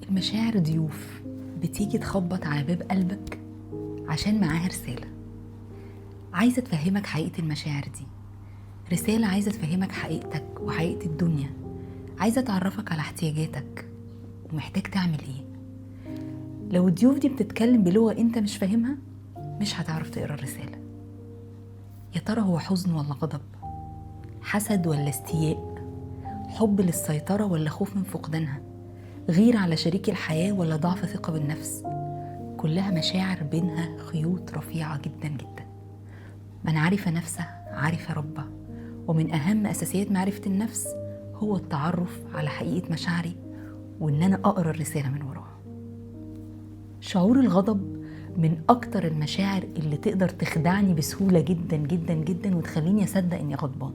المشاعر ضيوف بتيجي تخبط على باب قلبك عشان معاها رسالة عايزة تفهمك حقيقة المشاعر دي، رسالة عايزة تفهمك حقيقتك وحقيقة الدنيا، عايزة تعرفك على احتياجاتك ومحتاج تعمل ايه. لو الضيوف دي بتتكلم بلغة انت مش فاهمها مش هتعرف تقرا الرسالة. يا ترى هو حزن ولا غضب؟ حسد ولا استياء؟ حب للسيطرة ولا خوف من فقدانها؟ غيرة على شريك الحياة ولا ضعف ثقة بالنفس؟ كلها مشاعر بينها خيوط رفيعة جدا جدا. من عرف نفسه عرف ربه، ومن أهم أساسيات معرفة النفس هو التعرف على حقيقة مشاعري وإن أنا أقرأ الرسالة من وراها. شعور الغضب من أكتر المشاعر اللي تقدر تخدعني بسهولة جدا جدا جدا وتخليني أصدق إني غضبان.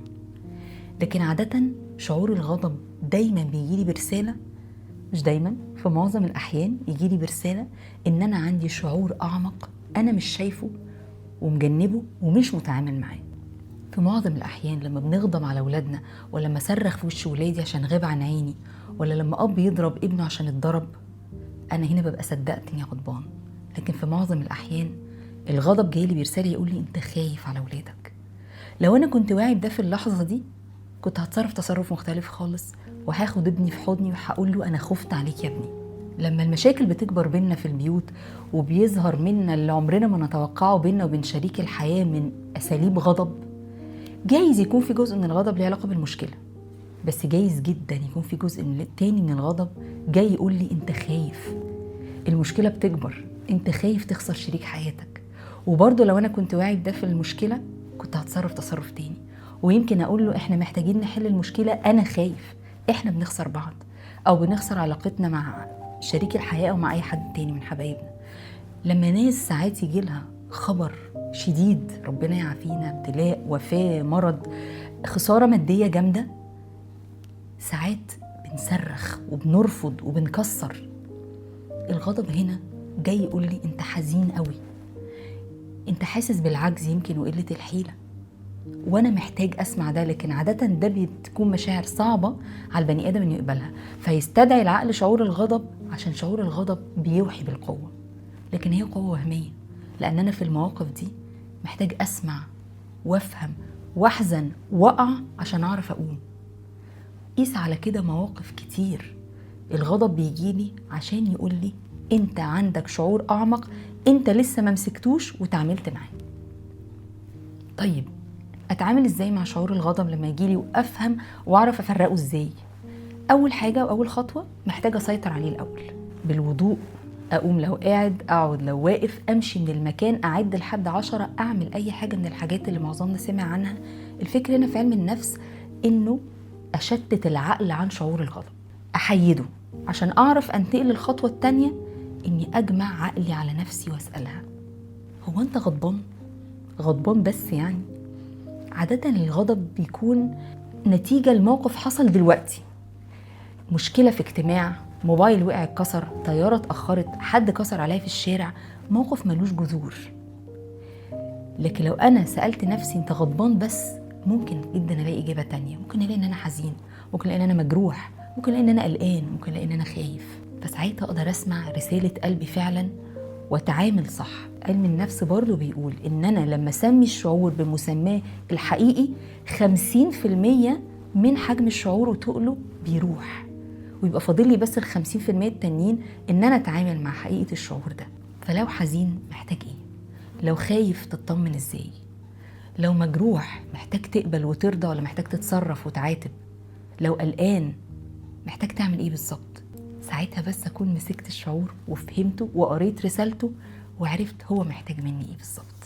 لكن عادة شعور الغضب دايما بيجيلي برسالة، مش دايما، في معظم الأحيان يجيلي برسالة إن أنا عندي شعور أعمق أنا مش شايفه ومجنبه ومش متعامل معاه. في معظم الأحيان لما بنغضب على ولادنا، ولا لما صرخ في وش ولادي عشان غاب عن عيني، ولا لما أب يضرب ابنه عشان اتضرب، أنا هنا ببقى صدقت إني غضبان. لكن في معظم الأحيان الغضب جايلي برسالة يقول لي أنت خايف على ولادك. لو أنا كنت واعي بده في اللحظة دي كنت هتصرف تصرف مختلف خالص، وهاخد ابني في حضني وهقول له أنا خفت عليك يا ابني. لما المشاكل بتكبر بينا في البيوت وبيظهر منا اللي عمرنا ما نتوقعه بينا وبين شريك الحياة من أساليب غضب، جايز يكون في جزء من الغضب ليه علاقة بالمشكلة، بس جايز جدا يكون في جزء تاني من الغضب جاي يقول لي أنت خايف، المشكلة بتكبر، أنت خايف تخسر شريك حياتك. وبرضه لو أنا كنت واعي بده في المشكلة كنت هتصرف تصرف تاني، ويمكن أقول له إحنا محتاجين نحل المشكلة، أنا خايف إحنا بنخسر بعض أو بنخسر علاقتنا مع شريك الحياة أو مع أي حد تاني من حبايبنا. لما ناس ساعات يجيلها خبر شديد، ربنا يعافينا، ابتلاء، وفاة، مرض، خسارة مادية جامدة، ساعات بنصرخ وبنرفض وبنكسر. الغضب هنا جاي يقول لي أنت حزين قوي، أنت حاسس بالعجز يمكن وقلة الحيلة، وانا محتاج اسمع ده. لكن عادة ده بتكون مشاعر صعبة على البني ادم انه يقبلها، فيستدعي العقل شعور الغضب عشان شعور الغضب بيوحي بالقوة، لكن هي قوة وهمية، لان انا في المواقف دي محتاج اسمع وافهم واحزن واقع عشان اعرف اقوم. قيس على كده مواقف كتير الغضب بيجيلي عشان يقولي انت عندك شعور اعمق انت لسه ما مسكتوش وتعاملت معاه. طيب اتعامل ازاي مع شعور الغضب لما يجيلي وافهم واعرف افرقه ازاي؟ اول حاجة واول خطوة محتاجه اسيطر عليه الاول بالوضوء، اقوم لو قاعد، اقعد لو واقف، امشي من المكان، اعد لحد 10، اعمل اي حاجة من الحاجات اللي معظمنا سمع عنها. الفكرة هنا في علم النفس انه اشتت العقل عن شعور الغضب، احيده عشان اعرف انتقل للخطوة الثانية، اني اجمع عقلي على نفسي واسالها هو انت غضبان؟ غضبان بس يعني؟ عادة الغضب بيكون نتيجة لموقف حصل دلوقتي، مشكلة في اجتماع، موبايل وقع اتكسر، طيارة اتأخرت، حد كسر عليا في الشارع، موقف ملوش جذور. لكن لو أنا سألت نفسي أنت غضبان بس، ممكن جدا ألاقي إجابة تانية، ممكن ألاقي إن أنا حزين، ممكن ألاقي إن أنا مجروح، ممكن ألاقي إن أنا قلقان، ممكن ألاقي إن أنا خايف. فساعتها أقدر أسمع رسالة قلبي فعلا واتعامل صح. علم النفس برضو بيقول إن أنا لما أسمي الشعور بمسماه الحقيقي 50% من حجم الشعور وتقله بيروح، ويبقى فاضل لي بس 50% التانيين إن أنا أتعامل مع حقيقة الشعور ده. فلو حزين محتاج إيه؟ لو خايف تطمن إزاي؟ لو مجروح محتاج تقبل وترضى ولا محتاج تتصرف وتعاتب؟ لو قلقان محتاج تعمل إيه بالظبط؟ ساعتها بس أكون مسكت الشعور وفهمته وقريت رسالته وعرفت هو محتاج مني إيه بالظبط.